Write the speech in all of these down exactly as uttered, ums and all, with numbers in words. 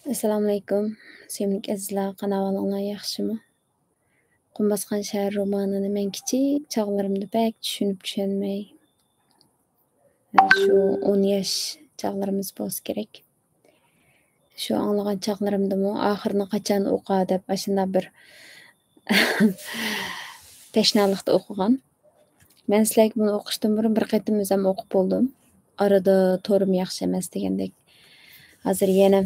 ئەسسالامۇئەلەيكۇم. سۆيۈملۈك ئەزىزلەر، قانداق ئەھۋالىڭلار، ياخشىمۇ؟ قۇم باسقان شەھەر رومانىنى مەن كىچىك چاغلىرىمدا بەك چۈشىنىپ چۈشەنمەي، شۇ ئون ياش چاغلىرىمىز بولسا كېرەك. شۇ ئاڭلىغان چاغلىرىمدىمۇ ئاخىرىنى قاچان ئوقا دەپ ئاشۇنداق بىر تەشنالىقتا ئوقۇغان. مەن سىلەرگە بۇنى ئوقۇشتىن بۇرۇن بىر قېتىم ئۆزۈم ئوقۇپ بولدۇم. ئارىدا تورۇم ياخشى ئەمەس دېگەندەك. ھازىر يەنە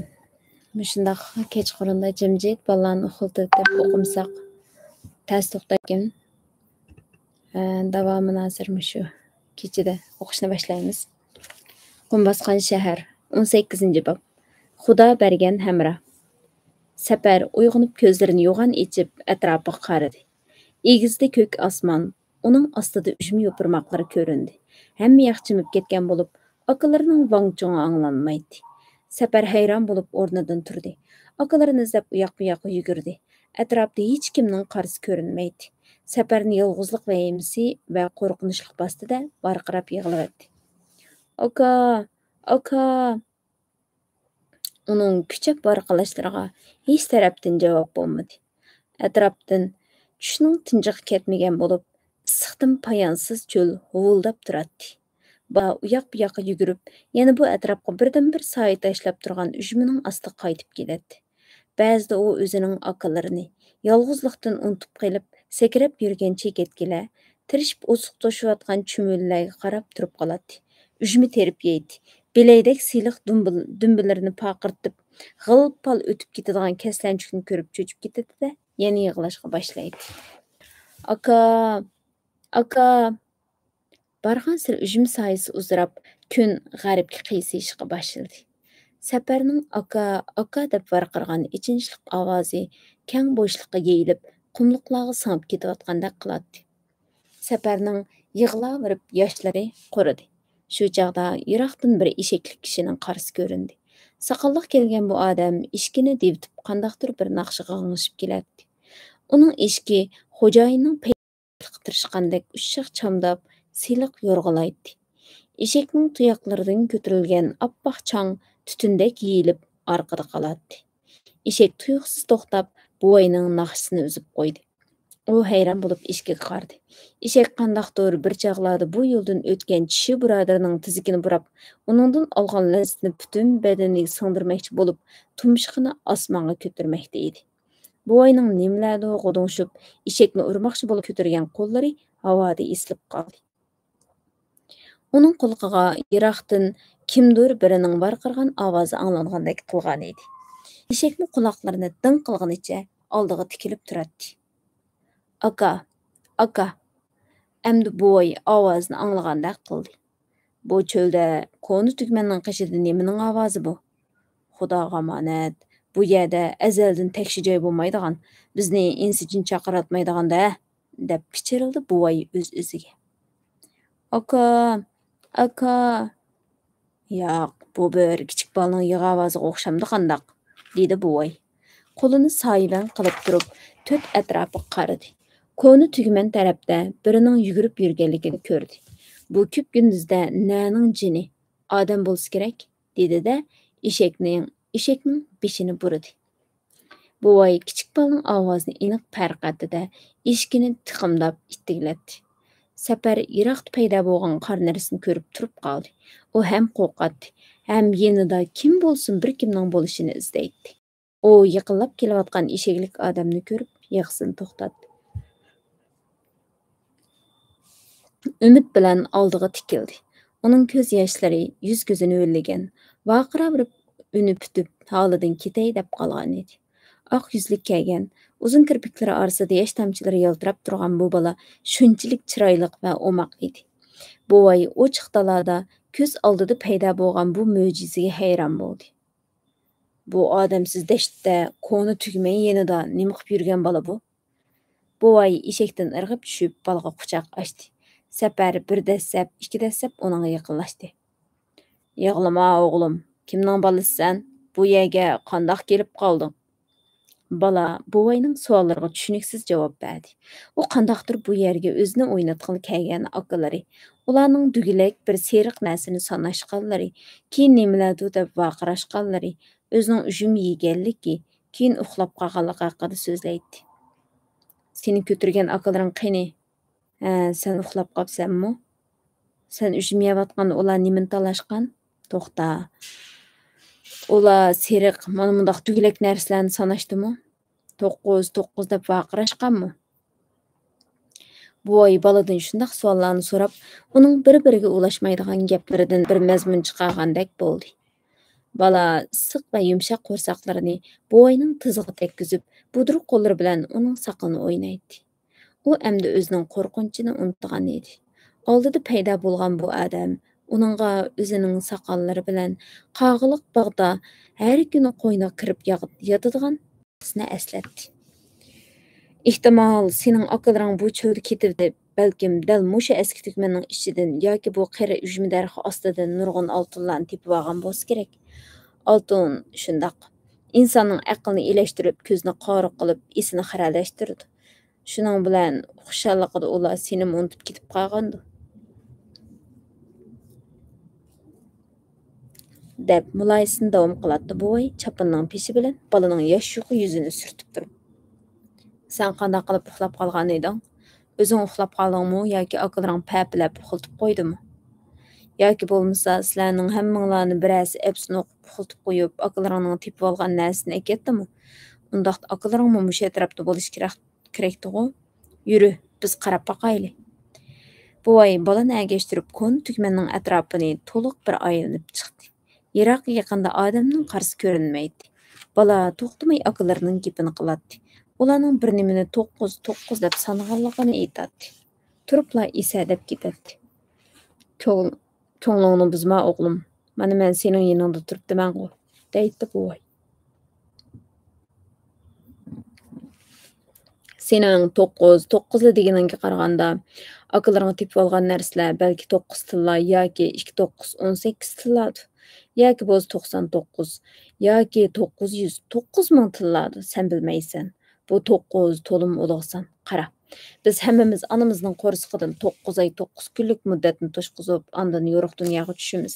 مۇشۇنداق كەچقۇرۇندا جىمجىت بالىلارنى ئۇخلىتىپ ئوقۇمىساق تەس توختايدىكەن. ئە، داۋامىنى ھازىر مۇشۇ كېچىدە ئوقۇشنى باشلايمىز. قۇم باسقان شەھەر، ئون سەككىزىنچى باب. خۇدا بەرگەن ھەمراھ. سەپەر ئويغىنىپ كۆزلىرىنى يوغان ئېچىپ ئەتراپىغا قارىدى. ئېگىزدە كۆك ئاسمان، ئۇنىڭ ئاستىدا ئۈجمە يوپۇرماقلىرى كۆرۈندى. ھەممە ياق جىمىپ كەتكەن بولۇپ، ئاكىلىرىنىڭ ۋاڭ-چۇڭى ئاڭلانمايتتى. سەپەر ھەيران بولۇپ ئورنىدىن تۇردى. ئاكىلىرىنى ئىزدەپ ئۇياق-بۇياققا يۈگۈردى. ئەتراپتا ھېچكىمنىڭ قارىسى كۆرۈنمەيتتى. سەپەرنى يالغۇزلۇق ۋەھىمىسى ۋە قورقۇنچلۇق باستى-دە، ۋارقىراپ يىغلىۋەتتى. «ئاكا! ئاكا!» ئۇنىڭ كۈچەپ ۋارقىراشلىرىغا ھېچ تەرەپتىن جاۋاب بولمىدى. ئەتراپتىن چۈشنىڭ تىنجىقى كەتمىگەن بولۇپ، ئىسسىقتىن پايانسىز چۆل ھۇۋۇلداپ تۇراتتى. بالا ئۇياق-بۇياققا يۈگۈرۈپ، يەنە بۇ ئەتراپقا بىردىنبىر سايە تاشلاپ تۇرغان ئۈجمىنىڭ ئاستىغا قايتىپ كېلەتتى. بەزىدە ئۇ ئۆزىنىڭ ئاكىلىرىنى يالغۇزلۇقتىن ئۇنتۇپ قېلىپ، سەكرەپ يۈرگەن چېكەتكىلەر، تىرىشىپ ئوزۇق توشۇۋاتقان چۈمۈلىلەرگە قاراپ تۇرۇپ قالاتتى. ئۈجمە تېرىپ يەيتتى. بىلەيدەك سىلىق دۇمبىل-، دۈمبىلىرىنى پارقىرىتىپ، غىل-پال ئۆتۈپ كېتىدىغان كەسلەنچۈكنى كۆرۈپ چۆچۈپ كېتەتتى-دە، يەنە يىغلاشقا باشلايتتى. «ئاكا! ئاكا!» بارغانسېرى ئۈجمە سايىسى ئۇزىراپ، كۈن غەربكە قىيسىيىشقا باشلىدى. سەپەرنىڭ «ئاكا، ئاكا» دەپ ۋارقىرىغان ئېچىنىشلىق ئاۋازى كەڭ بوشلۇققا يېيىلىپ، قۇملۇقلارغا سىڭىپ كېتىۋاتقاندەك قىلاتتى. سەپەرنىڭ يىغلاۋېرىپ ياشلىرى قۇرۇدى. شۇ چاغدا يىراقتىن بىر ئېشەكلىك كىشىنىڭ قارىسى كۆرۈندى. ساقاللىق كەلگەن بۇ ئادەم ئېشىكىنى دېۋىتىپ، قانداقتۇر بىر ناخشىغا غىڭشىپ كېلەتتى. ئۇنىڭ ئېشىكى خوجايىننىڭ تىرىشقاندەك ئۇششاق چامداپ، سىلىق يورغىلايتتى. ئېشەكنىڭ تۇياقلىرىدىن كۆتۈرۈلگەن ئاپئاق چاڭ تۈتۈندەك يېيىلىپ ئارقىدا قالاتتى. ئېشەك تۇيۇقسىز توختاپ، بوۋاينىڭ ناخشىسىنى ئۈزۈپ قويدى. ئۇ ھەيران بولۇپ ئېشىكىگە قارىدى. ئېشەك قانداقتۇر بىر چاغلاردا بۇ يولدىن ئۆتكەن چىشى بۇرادىرىنىڭ تىزىكىنى بۇراپ، ئۇنىڭدىن ئالغان لەززىتىنى پۈتۈن بەدىنىگە سىڭدۈرمەكچى بولۇپ، تۇمشۇقىنى ئاسمانغا كۆتۈرمەكتە ئىدى. بوۋاينىڭ نېمىلەردۇر غۇدۇڭشۇپ، ئېشەكنى ئۇرماقچى بولۇپ كۆتۈرگەن قوللىرى ھاۋادا ئېسىلىپ قالدى. ئۇنىڭ قۇلىقىغا يىراقتىن كىمدۇر بىرىنىڭ ۋارقىرىغان ئاۋازى ئاڭلانغاندەك قىلغانىدى. ئېشەكمۇ قۇلاقلىرىنى دىڭ قىلغىنىچە ئالدىغا تىكىلىپ تۇراتتى. «ئاكا! ئاكا!» ئەمدى بوۋاي ئاۋازىنى ئاڭلىغاندەك قىلدى. «بۇ چۆلدە كونا تۈگمەننىڭ قېشىدا نېمىنىڭ ئاۋازى بۇ؟ خۇداغا ئامانەت، بۇ يەردە ئەزەلدىن تەكشى جاي بولمايدىغان، بىزنى ئىنسى جىن چاقىراتمايدىغان-دە!» دەپ پىچىرلىدى بوۋاي ئۆز-ئۆزىگە. «ئاكا! ئاكا!» «ياق، بۇ بىر كىچىك بالىنىڭ يىغا ئاۋازىغا ئوخشامدۇ قانداق؟» دېدى بوۋاي. قولىنى سايىۋەن قىلىپ تۇرۇپ، تۆت ئەتراپىغا قارىدى. كونا تۈگمەن تەرەپتە بىرىنىڭ يۈگۈرۈپ يۈرگەنلىكىنى كۆردى. بۇ كۈپكۈندۈزدە نەنىڭ جىنى؟ ئادەم بولسا كېرەك، دېدى-دە، ئېشەكنىڭ، ئېشەكنىڭ بېشىنى بۇرىدى. بوۋاي كىچىك بالىنىڭ ئاۋازىنى ئېنىق پەرق ئەتتى-دە، ئېشىكىنى تىقىمداپ ئىتتىكلەتتى. سەپەر يىراقتا پەيدا بولغان قارا نەرسىنى كۆرۈپ تۇرۇپ قالدى. ئۇ ھەم قورقاتتى، ھەم يېنىدا كىم بولسۇن بىر كىمنىڭ بولۇشىنى ئىزدەيتتى. ئۇ يېقىنلاپ كېلىۋاتقان ئېشەكلىك ئادەمنى كۆرۈپ، يىغىسىنى توختاتتى. ئۈمىد بىلەن ئالدىغا تىكىلدى. ئۇنىڭ كۆز ياشلىرى يۈز-كۆزىنى ھۆللىگەن، ۋارقىراۋېرىپ ئۈنى پۈتۈپ، ھالىدىن كېتەي دەپ قالغانىدى. ئاق يۈزلۈك كەلگەن، ئۇزۇن كىرپىكلىرى ئارىسىدا ياش تامچىلىرى يالتىراپ تۇرغان بۇ بالا شۇنچىلىك چىرايلىق ۋە ئوماق ئىدى. بوۋاي ئوچۇق دالادا كۆز ئالدىدا پەيدا بولغان بۇ مۆجىزىگە ھەيران بولدى. «بۇ ئادەمسىز دەشتتە كونا تۈگمەن يېنىدا نېمە قىپ يۈرگەن بالا بۇ؟» بوۋاي ئېشەكتىن ئىرغىپ چۈشۈپ، بالىغا قۇچاق ئاچتى. سەپەر بىر دەسسەپ، ئىككى دەسسەپ ئۇنىڭغا يېقىنلاشتى. «يىغلىما، ئوغلۇم، كىمنىڭ بالىسى سەن؟ بۇ يەرگە قانداق كېلىپ قالدىڭ؟» بالا بوۋاينىڭ سوئاللىرىغا چۈشىنىكسىز جاۋاب بەردى. ئۇ قانداقتۇر بۇ يەرگە ئۆزىنى ئويناتقىلى كەلگەن ئاكىلىرى، ئۇلارنىڭ دۈگىلەك بىر سېرىق نەرسىنى ساناشقانلىرى، كېيىن نېمىلەردۇ دەپ ۋارقىراشقانلىرى، ئۆزىنىڭ ئۈجمە يېگەنلىكى، كېيىن ئۇخلاپ قالغانلىقى ھەققىدە سۆزلەيتتى. سېنى كۆتۈرگەن ئاكىلىرىڭ قېنى؟ ھە، سەن ئۇخلاپ قاپسەنمۇ؟ سەن ئۈجمە يەۋاتقاندا ئۇلار نېمىنى تالاشقان؟ توختا. ئۇلار سېرىق، مانا مۇنداق دۈگىلەك نەرسىلەرنى ساناشتىمۇ؟ توققۇز، توققۇز دەپ ۋارقىراشقانمۇ؟ بوۋاي بالىدىن شۇنداق سوئاللارنى سوراپ، ئۇنىڭ بىر-بىرىگە ئۇلاشمايدىغان گەپلىرىدىن بىر مەزمۇن چىقارغاندەك بولدى. بالا ئىسسىق ۋە يۇمشاق قورساقلىرىنى بوۋاينىڭ تىزىغا تەگكۈزۈپ، بۇدرۇق قوللىرى بىلەن ئۇنىڭ ساقىلىنى ئوينايتتى. ئۇ ئەمدى ئۆزىنىڭ قورقۇنچىنى ئۇنتۇغان ئىدى. ئالدىدا پەيدا بولغان بۇ ئادەم ئۇنىڭغا ئۆزىنىڭ ساقاللىرى بىلەن قاغىلىق باغدا ھەر كۈنى قوينىغا كىرىپ ياغ-، ياتىدىغان ئانىسىنى ئەسلەتتى. ئېھتىمال، سېنىڭ ئاكىلىرىڭ بۇ چۆلدە كېتىۋېتىپ، بەلكىم دەل مۇشۇ ئەسكى تۈگمەننىڭ ئىچىدىن ياكى بۇ قېرى ئۈجمە دەرىخى ئاستىدىن نۇرغۇن ئالتۇنلارنى تېپىۋالغان بولسا كېرەك. ئالتۇن شۇنداق. ئىنساننىڭ ئەقلىنى ئېلەشتۈرۈپ، كۆزىنى قارا قىلىپ، ئېسىنى خىرەلەشتۈرىدۇ. شۇنىڭ بىلەن خۇشاللىقىدا ئۇلار سېنىمۇ ئۇنتۇپ كېتىپ قالغاندۇ. دەپ مۇلاھىزىسىنى داۋام قىلاتتى بوۋاي، چاپىنىنىڭ پېشى بىلەن بالىنىڭ ياش يۇقا يۈزىنى سۈرتۈپ تۇرۇپ. سەن قانداق قىلىپ ئۇخلاپ قالغان ئىدىڭ؟ ئۆزۈڭ ئۇخلاپ قالدىڭمۇ ياكى ئاكىلىرىڭ پەپىلەپ ئۇخلىتىپ قويدىمۇ؟ ياكى بولمىسا سىلەرنىڭ ھەممىڭلارنى بىرەرسى ئەپسۇن ئوقۇپ ئۇخلىتىپ قويۇپ، ئاكىلىرىڭنىڭ تېپىۋالغان نەرسىسىنى ئەكەتتىمۇ؟ ئۇنداقتا ئاكىلىرىڭمۇ مۇشۇ ئەتراپتا بولۇشى كېرەك، كېرەكتىغۇ؟ يۈرۈ، بىز قاراپ باقايلى. بوۋاي بالىنى ئەگەشتۈرۈپ كونا تۈگمەننىڭ ئەتراپىنى تولۇق بىر ئايلىنىپ چىقتى. يىراق يېقىندا ئادەمنىڭ قارىسى كۆرۈنمەيتتى. بالا توختىماي ئاكىلىرىنىڭ گېپىنى قىلاتتى. ئۇلارنىڭ بىر نېمىنى توققۇز، توققۇز دەپ سانىغانلىقىنى ئېيتاتتى. تۇرۇپلا ئېسەدەپ كېتەتتى. كۆڭ-، كۆڭلۈڭنى بۇزما، ئوغلۇم. مانا مەن سېنىڭ يېنىڭدا تۇرۇپتىمەنغۇ، دەيتتى بوۋاي. سېنىڭ توققۇز، توققۇزلا دېگىنىڭگە قارىغاندا، ئاكىلىرىڭ تېپىۋالغان نەرسىلەر بەلكى توققۇز تىللا ياكى ئىككى توققۇز ئون سەككىز تىللاردۇ. ياكى بولسا توقسان توققۇز ياكى توققۇز يۈز، توققۇز مىڭ تىللاردۇ، سەن بىلمەيسەن. بۇ توققۇز تولىمۇ ئۇلۇغ سان. قارا، بىز ھەممىمىز ئانىمىزنىڭ قورسىقىدىن توققۇز ئاي، توققۇز كۈنلۈك مۇددەتنى توشقۇزۇپ، ئاندىن يورۇق دۇنياغا چۈشىمىز.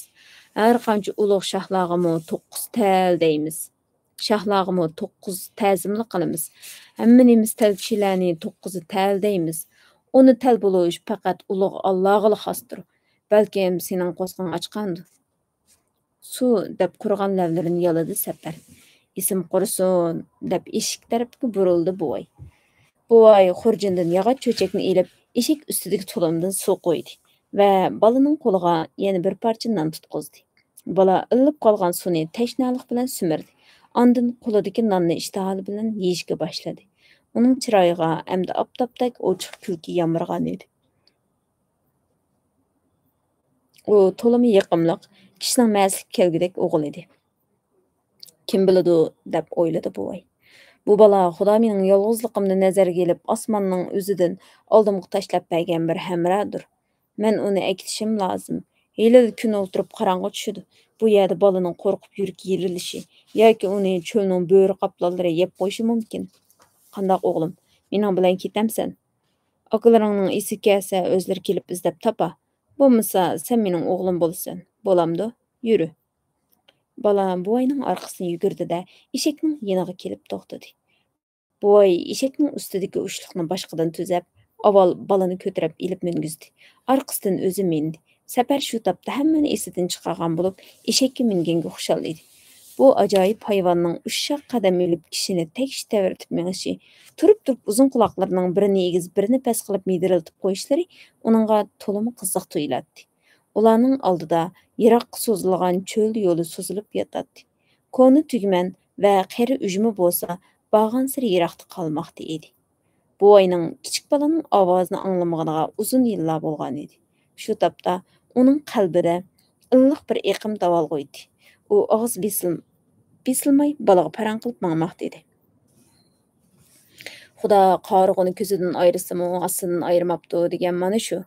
ھەر قانچە ئۇلۇغ شاھلارغىمۇ توققۇز تەل دەيمىز. شاھلارغىمۇ توققۇز تەزىملىك قىلىمىز. ھەممە نېمىسى تەل كىشىلەرنى توققۇزى تەل دەيمىز. ئۇنى تەل بولۇش پەقەت ئۇلۇغ ئاللاغىلا خاستۇر. بەلكىم سېنىڭ قورسىقىڭ ئاچقاندۇ. سۇ دەپ قۇرۇغان لەۋلىرىنى يالىدى سەپەر. ئېسىم قۇرۇسۇن دەپ ئىشىك تەرەپكە بۇرۇلدى بوۋاي. بوۋاي خۇرجۇندىن ياغاچ چۆچەكنى ئېلىپ، ئىشىك ئۈستىدىكى تۇلۇمدىن سۇ قۇيدى ۋە بالىنىڭ قولىغا يەنە بىر پارچە نان تۇتقۇزدى. بالا ئىللىپ قالغان سۇنى تەشنالىق بىلەن سۈمۈردى. ئاندىن قولىدىكى ناننى ئىشتىھالى بىلەن يېيىشكە باشلىدى. ئۇنىڭ چىرايىغا ئەمدى ئاپتاپتەك ئوچۇق كۈلكە يامرىغان ئىدى. ئۇ تولىمۇ يېقىملىق، كىشىنىڭ مەسىلىكى كەلگۈدەك ئوغۇل ئىدى. «كىم بىلىدۇ؟» دەپ ئويلىدى بوۋاي. «بۇ بالا خۇدا مېنىڭ يالغۇزلۇقۇمنى نەزەرگە ئېلىپ، ئاسماننىڭ ئۆزىدىن ئالدىمغا تاشلاپ بەرگەن بىر ھەمراھدۇر. مەن ئۇنى ئەكېتىشىم لازىم. ھېلىلا كۈن ئولتۇرۇپ قاراڭغۇ چۈشىدۇ. بۇ يەردە بالىنىڭ قورقۇپ يۈرىكى يېرىلىشى ياكى ئۇنى چۆلنىڭ بۆرە قاپلانلىرى يەپ قويۇشى مۇمكىن. قانداق ئوغلۇم، مېنىڭ بىلەن كېتەمسەن؟ ئاكىلىرىڭنىڭ ئېسى كەلسە، ئۆزلىرى كېلىپ ئىزدەپ تاپا. بولمىسا، سەن مېنىڭ ئوغلۇم بولىسەن. بولامدۇ؟ يۈرۈ.» بالا بوۋاينىڭ ئارقىسىدىن يۈگۈردى-دە، ئېشەكنىڭ يېنىغا كېلىپ توختىدى. بوۋاي ئېشەكنىڭ ئۈستىدىكى ئۇچلۇقنى باشقىدىن تۈزەپ، ئاۋۋال بالىنى كۆتۈرۈپ ئېلىپ مىنگۈزدى. ئارقىسىدىن ئۆزى مىندى. سەپەر شۇ تاپتا ھەممىنى ئېسىدىن چىقارغان بولۇپ، ئېشەككە مىنگەنگە خۇشال ئىدى. بۇ ئاجايىپ ھايۋاننىڭ ئۇششاق قەدەم ئېلىپ، كىشىنى تەكشى تەۋرىتىپ مېڭىشى، تۇرۇپ-تۇرۇپ ئۇزۇن قۇلاقلىرىنىڭ بىرىنى ئېگىز، بىرىنى پەس قىلىپ مىدىرلىتىپ قويۇشلىرى ئۇنىڭغا تولىمۇ قىزىق تۇيۇلاتتى. ئۇلارنىڭ ئالدىدا يىراققا سوزۇلغان چۆل يولى سوزۇلۇپ ياتاتتى. كونا تۈگمەن ۋە قېرى ئۈجمە بولسا بارغانسېرى يىراقتا قالماقتا ئىدى. بوۋاينىڭ كىچىك بالىنىڭ ئاۋازىنى ئاڭلىمىغىنىغا ئۇزۇن يىللار بولغان ئىدى. شۇ تاپتا ئۇنىڭ قەلبىدە ئىللىق بىر ئېقىم داۋالغۇيتتى. ئۇ ئاغزى بېسىل-، بېسىلماي بالىغا پاراڭ قىلىپ ماڭماقتا ئىدى. «خۇدا قارىغۇنى كۆزىدىن ئايرىسىمۇ، ئاستىدىن ئايرىماپتۇ» دېگەن مانا شۇ.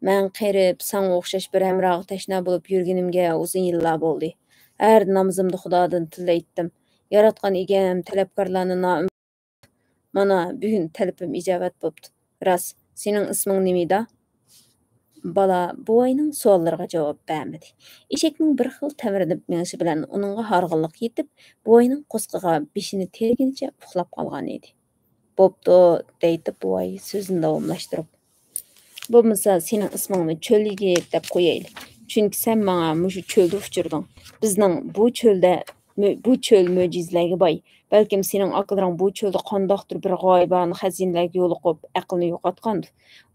مەن قېرىپ، ساڭا ئوخشاش بىر ھەمراھقا تەشنا بولۇپ يۈرگىنىمگە ئۇزۇن يىللار بولدى. ھەر نامىزىمدا خۇدادىن تىلەيتتىم. ياراتقان ئىگەم تەلەپكارلارنى نائۈمىد، مانا، بۈگۈن تەلىپىم ئىجابەت بوپتۇ. راست، سېنىڭ ئىسمىڭ نېمىدا؟ بالا بوۋاينىڭ سوئاللىرىغا جاۋاب بەرمىدى. ئېشەكنىڭ بىر خىل تەۋرىنىپ مېڭىشى بىلەن ئۇنىڭغا ھارغىنلىق يېتىپ، بوۋاينىڭ قورسىقىغا بېشىنى تىرىگىنىچە ئۇخلاپ قالغان ئىدى. بوپتۇ، دەيتتى بوۋاي سۆزىنى داۋاملاشتۇرۇپ. بولمىسا سېنىڭ ئىسمىڭنى چۆل يىگىت دەپ قويايلى. چۈنكى سەن ماڭا مۇشۇ چۆلدە ئۇچرىدىڭ. بىزنىڭ بۇ چۆلدە، مۆ-، بۇ چۆل مۆجىزىلەرگە باي. بەلكىم سېنىڭ ئاكىلىرىڭ بۇ چۆلدە قانداقتۇر بىر غايىبانە خەزىنىلەرگە يولۇقۇپ، ئەقلىنى يوقاتقاندۇ.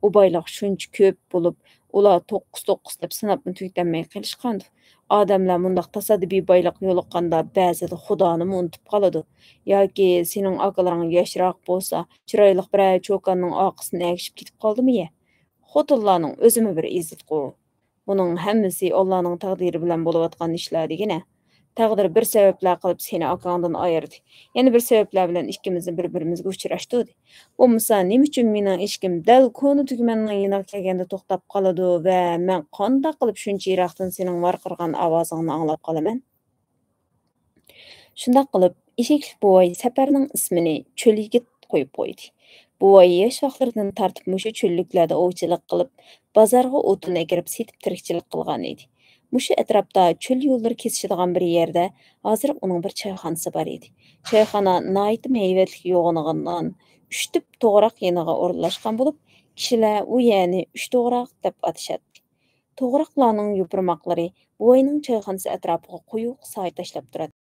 ئۇ بايلىق شۇنچە كۆپ بولۇپ، ئۇلار توققۇز توققۇز دەپ ساناپمۇ تۈگىتەلمەي قېلىشقاندۇ. ئادەملەر مۇنداق تاسادىپىي بايلىققا يولۇققاندا، بەزىدە خۇدانىمۇ ئۇنتۇپ قالىدۇ. ياكى سېنىڭ ئاكىلىرىڭ ياشراق بولسا، چىرايلىق بىرەر چوكاننىڭ ئارقىسىدىن ئەگىشىپ كېتىپ قالدىمۇ يە؟ خوتۇنلارنىڭ ئۆزىمۇ بىر ئىززىتىغۇ. بۇنىڭ ھەممىسى ئاللانىڭ تەقدىرى بىلەن بولۇۋاتقان ئىشلار دېگىنە. تەقدىر بىر سەۋەبلەر قىلىپ سېنى ئاكاڭدىن ئايرىدى. يەنە بىر سەۋەبلەر بىلەن ئىككىمىزنى بىر-بىرىمىزگە ئۇچراشتۇردى. بولمىسا نېمە ئۈچۈن مېنىڭ ئىشىكىم دەل كونا تۈگمەننىڭ يېنىغا كەلگەندە توختاپ قالىدۇ ۋە مەن قانداق قىلىپ شۇنچە يىراقتىن سېنىڭ ۋارقىرىغان ئاۋازىڭنى ئاڭلاپ قالىمەن؟ شۇنداق قىلىپ، ئېشەكلىك بوۋاي سەپەرنىڭ ئىسمىنى چۆل يىگىت قويۇپ قويدى. بوۋاي ياش ۋاقىتلىرىدىن تارتىپ مۇشۇ چۆللۈكلەردە ئوۋچىلىق قىلىپ، بازارغا ئوتۇن ئەكىرىپ سېتىپ تىرىكچىلىك قىلغان ئىدى. مۇشۇ ئەتراپتا چۆل يوللىرى كېسىشىدىغان بىر يەردە ھازىر ئۇنىڭ بىر چايخانىسى بار ئىدى. چايخانا ناھايىتى ھەيۋەتلىك يوغىنىغان ئۈچ تۈپ توغراق يېنىغا ئورۇنلاشقان بولۇپ، كىشىلەر ئۇ يەرنى ئۈچ توغراق دەپ ئاتىشاتتى. توغراقلارنىڭ يوپۇرماقلىرى بوۋاينىڭ چايخانىسى ئەتراپىغا قويۇق سايە تاشلاپ تۇراتتى.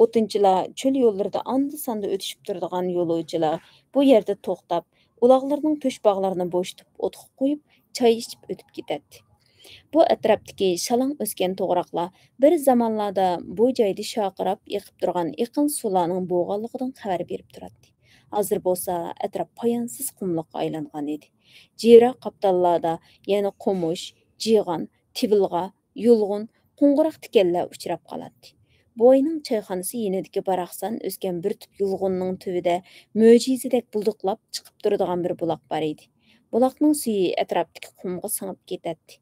ئوتۇنچىلار، چۆل يوللىرىدا ئاندا-ساندا ئۆتۈشۈپ تۇرىدىغان يولۇچىلار بۇ يەردە توختاپ، ئۇلاغلىرىنىڭ تۆشباغلىرىنى بوشىتىپ، ئوتقا قويۇپ، چاي ئىچىپ ئۆتۈپ كېتەتتى. بۇ ئەتراپتىكى شالاڭ ئۆسكەن توغراقلار بىر زامانلاردا بۇ جايدا شارقىراپ ئېقىپ تۇرغان ئېقىن سۇلارنىڭ بولغانلىقىدىن خەۋەر بېرىپ تۇراتتى. ھازىر بولسا ئەتراپ پايانسىز قۇملۇققا ئايلانغان ئىدى. جىرا قاپتاللاردا يەنە قومۇش، جىغان، تىۋىلغا، يۇلغۇن، قوڭغۇراق تىكەنلەر ئۇچراپ قالاتتى. بوۋاينىڭ چايخانىسى يېنىدىكى باراقسان ئۆسكەن بىر تۈپ يۇلغۇننىڭ تۈۋىدە مۆجىزىدەك بۇلدۇقلاپ چىقىپ تۇرىدىغان بىر بۇلاق بار ئىدى. بۇلاقنىڭ سۈيى ئەتراپتىكى قۇمغا سىڭىپ كېتەتتى.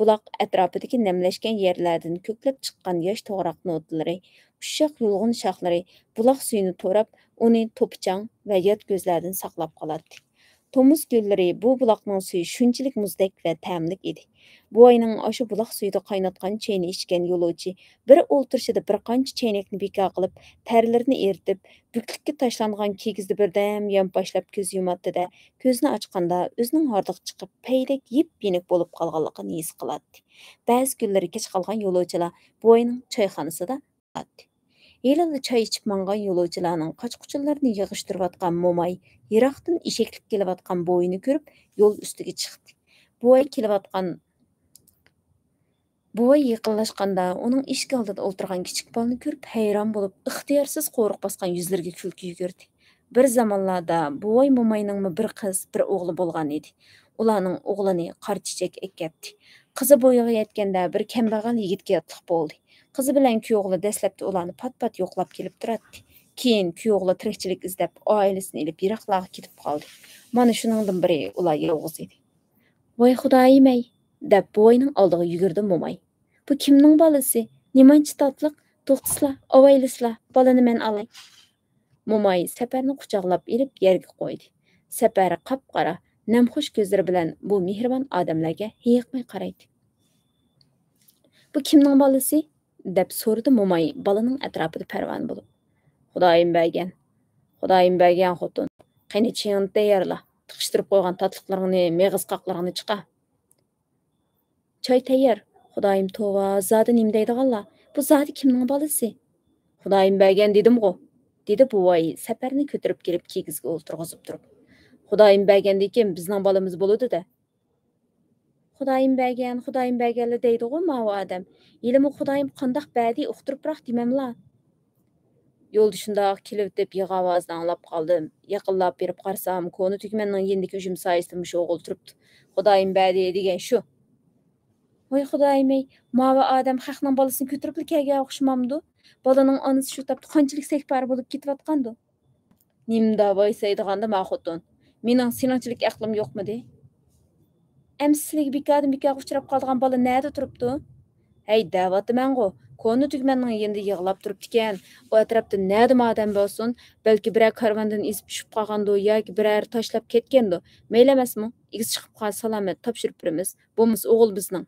بۇلاق ئەتراپىدىكى نەملەشكەن يەرلەردىن كۆكلەپ چىققان ياش توغراق نودىلىرى، ئۇششاق يۇلغۇن شاخلىرى بۇلاق سۈيىنى توراپ، ئۇنى توپىچاڭ ۋە يات كۆزلەردىن ساقلاپ قالاتتى. تومۇز كۈنلىرى بۇ بۇلاقنىڭ سۈيى شۇنچىلىك مۇزدەك ۋە تەملىك ئىدى. بوۋاينىڭ ئاشۇ بۇلاق سۈيىدە قايناتقان چېيىنى ئىچكەن يولۇچى بىر ئولتۇرۇشىدا بىر قانچە چەينەكنى بىكار قىلىپ، تەرلىرىنى ئېرىتىپ، بۈكلۈككە تاشلانغان كىگىزدە بىردەم يانپاشلاپ كۆز يۇماتتى-دە، كۆزىنى ئاچقاندا ئۆزىنىڭ ھاردۇق چىقىپ، پەيدەك يىپ-يېنىك بولۇپ قالغانلىقىنى ھېس قىلاتتى. بەزى كۈنلىرى كەچ قالغان يولۇچىلار بوۋاينىڭ چايخانىسىدا ئاتتى. ھېلىلا چاي ئىچىپ ماڭغان يولۇچىلارنىڭ قاچا-قۇچىلىرىنى يىغىشتۇرۇۋاتقان موماي يىراقتىن ئېشەكلىك كېلىۋاتقان بوۋاينى كۆرۈپ، يول ئۈستىگە چىقتى. بوۋاي كېلىۋاتقان، بوۋاي يېقىنلاشقاندا، ئۇنىڭ ئىشىك ئالدىدا ئولتۇرغان كىچىك بالىنى كۆرۈپ، ھەيران بولۇپ، ئىختىيارسىز قورۇق باسقان يۈزلىرىگە كۈلكە يۈگۈردى. بىر زامانلاردا بوۋاي موماينىڭمۇ بىر قىز، بىر ئوغلى بولغان ئىدى. ئۇلارنىڭ ئوغلىنى قارا چېچەك ئەكەتتى. قىزى بۇ يىلغا يەتكەندە بىر كەمبەغەل يىگىتكە ئاتلىق بولدى. قىزى بىلەن كۈيئوغلى دەسلەپتە ئۇلارنى پات-پات يوقلاپ كېلىپ تۇراتتى. كېيىن كۈيئوغلى تىرىكچىلىك ئىزدەپ، ئائىلىسىنى ئېلىپ يىراقلارغا كېتىپ قالدى. مانا شۇنىڭدىن بېرى ئۇلار يالغۇز ئىدى. «ۋاي خۇدايىم-ئەي!» دەپ بوۋاينىڭ ئالدىغا يۈگۈردى موماي. «بۇ كىمنىڭ بالىسى؟ نېمانچە تاتلىق! توختىسىلا، ئاۋايلىسىلا، بالىنى مەن ئالاي.» موماي سەپەرنى قۇچاقلاپ ئېلىپ يەرگە قويدى. سەپەر قاپقارا، نەمخۇش كۆزلىرى بىلەن بۇ مېھرىبان ئادەملەرگە ھېيىقماي قارايتتى. «بۇ كىمنىڭ بالىسى؟» دەپ سورىدى موماي بالىنىڭ ئەتراپىدا پەرۋانە بولۇپ. «خۇدايىم بەرگەن، خۇدايىم بەرگەن خوتۇن. قېنى چېيىڭنى تەييارلا، تىقىشتۇرۇپ قويغان تاتلىقلىرىڭنى، مېغىز قاقلىرىڭنى چىقار.» «چاي تەييار.» «خۇدايىم توۋا، زادى نېمە دەيدىغانلار؟ بۇ زادى كىمنىڭ بالىسى؟» «خۇدايىم بەرگەن دېدىمغۇ!» دېدى بوۋاي سەپەرنى كۆتۈرۈپ كېلىپ كىگىزگە ئولتۇرغۇزۇپ تۇرۇپ. «خۇدايىم بەرگەندىكىن بىزنىڭ بالىمىز بولىدۇ-دە.» «خۇدايىم بەرگەن، خۇدايىم بەرگەنلا دەيدىغۇ ماۋۇ ئادەم. ھېلىمۇ خۇدايىم قانداق بەردى ئۇقتۇرۇپراق دېمەملا.» يولدا شۇنداق كېلىۋېتىپ يىغا ئاۋازىنى ئاڭلاپ قالدىم. يېقىنلاپ بېرىپ قارىسام، كونا تۈگمەننىڭ يېنىدىكى ئۈجۈم سايىسىدا مۇشۇ ئوغۇل تۇرۇپتۇ. «خۇدايىم بەردى دېگەن شۇ.» «ۋاي خۇدايىم-ئەي، ماۋۇ ئادەم خەقنىڭ بالىسىنى كۆتۈرۈپلا كەلگەن ئوخشىمامدۇ؟ بالىنىڭ ئانىسى شۇ تاپتا قانچىلىك سەكپارە بولۇپ كېتىۋاتقاندۇ؟» «نېمىدا ۋايسايدىغاندىم ھە خوتۇن؟ مېنىڭ سېنىڭچىلىك ئەقلىم يوقمىدى؟» «ئەمسە سىلىگە بىكاردىن بىكارغا ئۇچراپ قالىدىغان بالا نەدە تۇرۇپتۇ؟» «ھەي، دەۋاتىمەنغۇ، كونا تۈگمەننىڭ يېنىدا يىغلاپ تۇرۇپتىكەن. ئۇ ئەتراپتا نەدىمۇ ئادەم بولسۇن، بەلكى بىرەر كارۋاندىن ئېزىپ چۈشۈپ قالغاندۇ ياكى بىرەر تاشلاپ كەتكەندۇ. مەيلى ئەمەسمۇ؟» ئىگىسى چىقىپ قالسا سالامەت تاپشۇرۇپ بېرىمىز. بولمىسا ئوغۇل بىزنىڭ.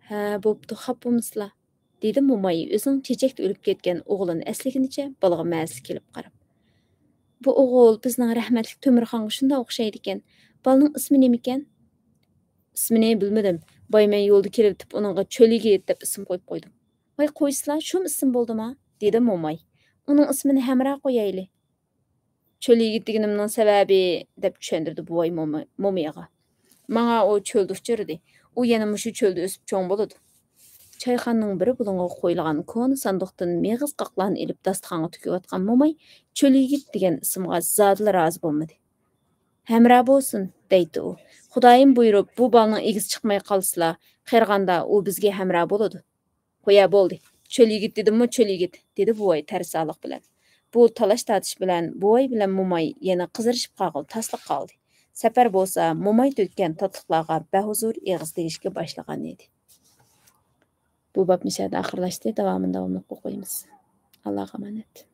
ھە، بوپتۇ، خاپا بولمىسىلا، دېدى موماي ئۆزىنىڭ چېچەكتە ئۆلۈپ كەتكەن ئوغلىنى ئەسلىگىنىچە بالىغا مەززىلىك ئېلىپ قاراپ. بۇ ئوغۇل بىزنىڭ رەھمەتلىك تۆمۈرخانغا شۇنداق ئوخشايدىكەن. بالىنىڭ ئىسمى نېمىكەن؟ ئىسمىنى بىلمىدىم. باي مەن يولدا كېلىۋېتىپ ئۇنىڭغا چۆل يىگىت دەپ ئىسىم قويۇپ قويدۇم. ۋاي قويسىلا، شۇمۇ ئىسىم بولدىما؟ دېدى موماي. ئۇنىڭ ئىسمىنى ھەمراھ قويايلى. چۆل يىگىت دېگىنىمنىڭ سەۋەبى، دەپ چۈشەندۈردى بوۋاي موماي-، مومىيىغا. ماڭا ئۇ چۆلدە ئۇچرىدى. ئۇ يەنە مۇشۇ چۆلدە ئۆسۈپ چوڭ بولىدۇ. چايخانىنىڭ بىر بۇلۇڭىغا قويۇلغان كونا ساندۇقتىن مېغىز قاقلارنى ئېلىپ داستىخانغا تۈكۈۋاتقان موماي چۆل يىگىت دېگەن ئىسىمغا زادىلا رازى بولمىدى. ھەمراھ بولسۇن، دەيتتى ئۇ. خۇدايىم بۇيرۇپ، بۇ بالىنىڭ ئىگىسى چىقماي قالسىلا، قېرىغاندا ئۇ بىزگە ھەمراھ بولىدۇ. قويە بولدى. چۆل يىگىت دېدىممۇ، چۆل يىگىت، دېدى بوۋاي تەرسالىق بىلەن. بۇ تالاش-تارتىش بىلەن بوۋاي بىلەن موماي يەنە قىزىرىشىپ قالغىلى تاسلا قالدى. سەپەر بولسا موماي تۆككەن تاتلىقلارغا بەھۇزۇر ئېغىز تېگىشكە باشلىغان ئىدى. بۇ باب مۇشۇ يەردە ئاخىرلاشتى. داۋامىنى داۋاملىق ئوقۇيمىز. ئاللاغا ئامانەت.